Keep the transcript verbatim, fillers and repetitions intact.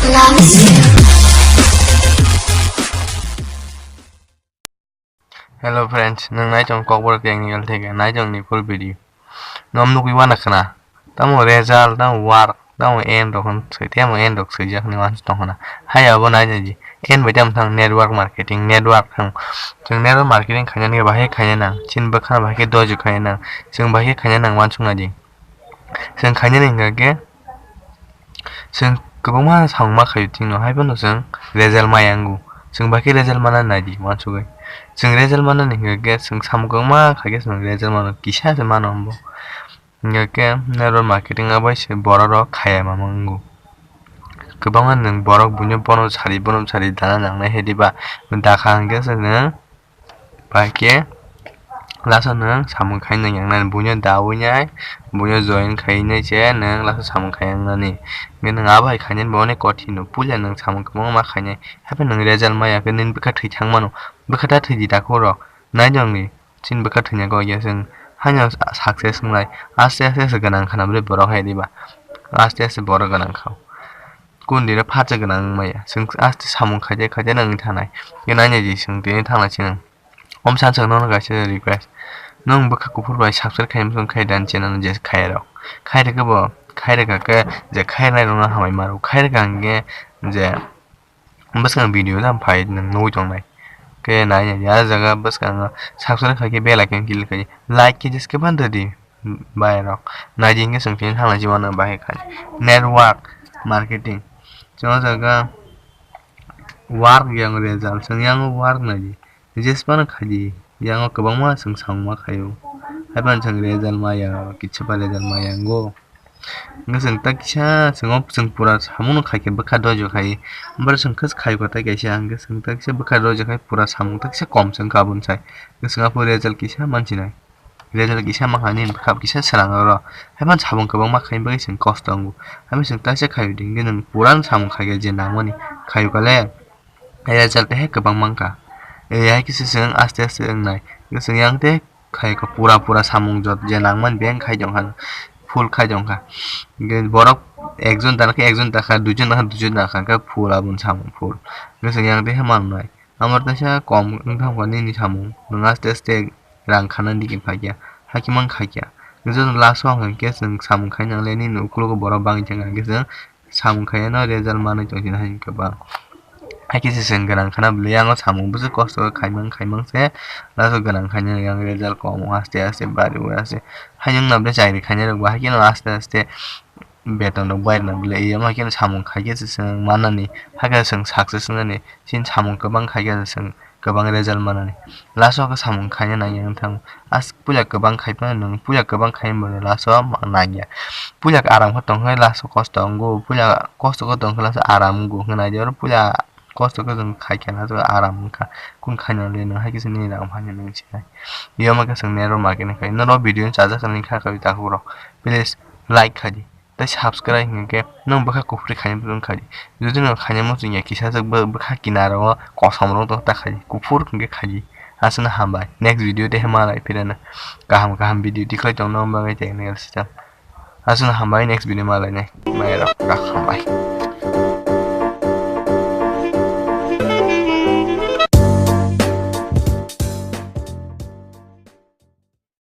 Hello friends, nwng nai tong Kokborok Technical theke, nai tong ni full video. Nom nugwi wana khna, tamo result, tamo work, tamo end rok hwn swi, tamo end rok swijak ni wansa tong khna. Hai abo nai nai di, end bai tamo thang network marketing, network thang. Chwng network marketing khaina ni bahai khaina nang, chini bwkha bahai khe dojo khaina nang, chwng bahai khe khaina nang wansuk nai di. Chwng khainani hwnkha khe, chwng kwbangma samung ma khaio, chwngno hai phano chwng result maya wngo. Chwng bai khe result mana nai di, uansugwi. Chwng result manani hwnkha khe, chwng samung kwbangma khai khe chwng result mano, kisa se mano hwnbo. Hwnkha khe network marketing o bai se borok rok khaya mama wngo. Kwbangma nwng borok buino bono sari, bono sari dana nangnai hai diba, dakha hwnkhe se nwng. Bai khe lasa nwng samung khai nang yang nani, buino dawi nai, buino join khai nai se nwng lasa samung khai yang nani. Hwnkhe nwng abo hai khainani bo onek kothin no, puila nwng samung kwbangma khainai, haphai nwng result maya khe nini bwkha thwi thang mano, bwkha ta thwi di takhuk rok, nai nw wngdi, chini bwkha thwina kok ya chwng haino success wngnai, aste aste se gwnang khana bwlai borok hai diba, aste aste borok gwnang kha. Kundina phacha gwnang wngmaya. Chwng aste samung khaide khaide nang thanai. Khe nainai di chwng tini thangna chini. Om san chwng nono kaisa request. Nwng bwkha kuphur bai subscribe khaimani chwng khai dan channel je khairok. Khairokhe bo, khairokha khe je khairnai rokno hamai maro. Khairokha hwnkhe je bwskang video jang phai nwng nugwi tongnai. Khe nainai di ah jaga bwskango subscribe khaikhe bell icon click khai. Like khe jeskhe phan rwdi. Bai rok nai di hwnkhe chwng tini thangna jibo no bahai khai network marketing. Chwng o jaga work yang result, chwng yang work nai di, jespano khai di, yang o kwbangma chwng samung ma khaio, hai phano chwng result maya, kisa bai result maya wngo. Hwnkhe chwng ta kisa chwng o chwng pura samung no khai khe bwkha doijo khai, abo chwng khe khai kha tai kaisa, hwnkhe chwng ta kisa bwkha doijo khai pura samung ta kisa kom chwng kha aboni sai, hwnkhe chwng aphuru result kisa mansinai. Result kisa mankha nini bwkha kisa srang oro. Haiphano samung kwbangma khaina bagwi chwng kosto wngo. Haiphano chwng taisa khaio di hwnkhe nwng pura samung khaikhe je nangmani khaio kale. Result he kwbang mankha. Hai kisa chwng aste aste wngnai. Hwnkhe chwng yang tei khaikha pura pura samung jot je nangmani beng khai tongkha. Full khai tongkha. Hwnkhe borok ekjon dana khe ekjon dakha, duijon dakha, duijon dakha, hwnkhe full aboni samung full. Hwnkhe chwng yang tei he manwnai. Amo teisa kom wng thangkha nini samung, nwng aste aste rang khana digi phaikya, hakhe mang khaikya. Joto last o hwnkhe chwng samung khai nangle nini ukologo borok bangwi thangkha, hwnkhe chwng samung khaiya no result manwi tongsi hai kwbang. Hakhe se chwng gwnang khana bwlwi yango samung bwswk kosto khe khaimang khaimang se last o gwnang khaina yang result kom aste aste bari ui aste. Hai wngna bwlai chakri khainai rok bo hakhe no aste aste beton rok bai rwna bwlai, iyamo haikhe samung khaikhe se chwng mannani, haikhe chwng success wngnani, chini samung kwbang khaikhe se chwng kwbang result mannani. Last o khe samung khaina nangya wng thango. As puila kwbang khai phano nwng, puila kwbang khai phano last o ma nangya. Puila aram khe tongkhe last o kosto wngo, puila kosto khe tongkhe last o aram wngo hwnwi nai di, oro puila kosto khe chwng khaikhe last o aram wngkha. Kung khaina le nwng haikhe se nini rang phano nwng sinai. Iyamo khe chwng network marketing khai. Norok video ni chajak nini kha kaui takhuk rok, please like khai di. Tei subscribe hwnkhe nwng bwkha kuphur khaina wngkha di. Jodi no khaina muchung ya kisa swk bw-, bwkha kinaro o kosom rok tong ta khai di. Kuphur hwnkhe khai di. Aswkno hambai. Next video tei malai phirano kaham kaham video tikhlai tongna bagwi tei next time. Aswkno hambai, next video malainai. Mai rok rok hambai.